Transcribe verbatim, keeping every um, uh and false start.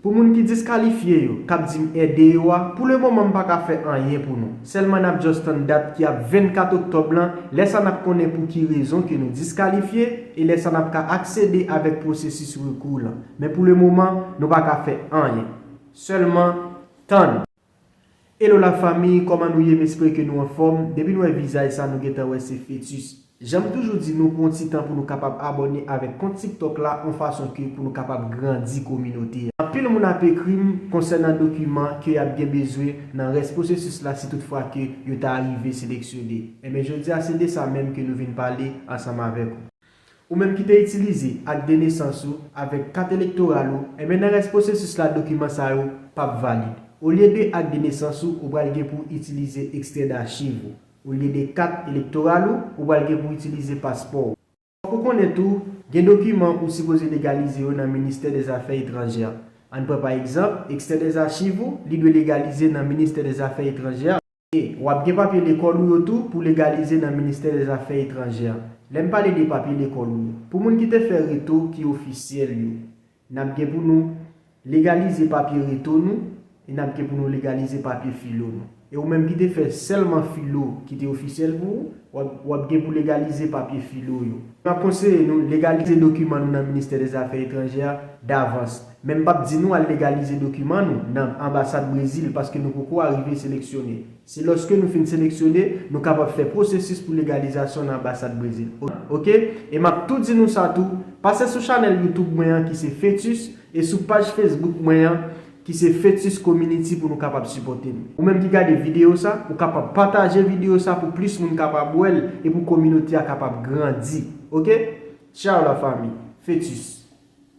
Pou moun ki diskalifye yo, k ap di m ede yo a, pou le moman m pa ka fè anyen pou nou. Sèlman n ap just tann dat ki ap vennkat oktòb lan, lè sa n ap konnen pou ki rezon ke nou diskalifye, e lè sa n ap ka aksede avèk pwosesis rekou lan. Men pou le moman, nou pa ka fè anyen. Sèlman tann. Hello la fanmi, kòman nou ye? M espere ke nou anfòm. Depi nou wè vizaj sa, nou gentan wè se Fetus. Jan m toujou di nou, pran yon ti tan pou nou kapab abòne avèk kont TikTok la, yon fason ke pou nou kapab grandi kominote a. Anpil moun ap ekri m konsènan dokiman ke y ap gen bezwen nan rès pwosesis la si toutfwa ke yo ta rive seleksyone. Enben, jodi a se de sa menm ke nou vin pale ansanm avèk ou. Ou menm ki te itilize ak de nesans ou avèk kat elektoral ou, enben nan rès pwosesis la dokiman sa yo p ap valid. Olye de ak de nesans ou, ou pral gen pou itilize ekstrè dachiv ou. Olye de kat elektoral ou, ou pral gen pou itilize paspò ou. Fòk ou konnen tou, gen dokiman ou sipoze legalize yo nan Ministè dèzafè etranjè. Ann pran pa egzanp, ekstrè dèzachiv ou, li dwe legalize nan Ministè dèzafè etranjè. E w ap gen papye lekòl ou yo tou pou legalize nan Ministè dèzafè etranjè. Lè m pale de papye lekòl ou yo, pou moun ki te fè reto ki ofisyèl yo, n ap gen pou nou legalize papye reto nou e n ap gen pou nou legalize papye filo nou. E ou menm ki te fè sèlman filo ki te ofisyèl pou ou, w ap, w ap gen pou legalize papye filo yo. M ap konseye nou legalize dokiman nou nan Ministè dèzafè etranjè davans. Men m p ap di nou al legalize dokiman nou nan anbasad Brezil paske nou poko arive seleksyone. Se lòske nou fin seleksyone, nou kapab fè pwosesis pou legalizasyon nan anbasad Brezil. O-, oke? E m ap tou di nou sa tou, pase sou chanèl YouTube mwen an ki se Fetus e sou paj Facebook mwen an ki se Fetus Community pou nou kapab sipòte m. Ou menm ki gade videyo sa, ou kapab pataje videyo sa pou plis moun kapab wè l e pou kominote a kapab grandi. Oke? Tchaw la fanmi. Fetus.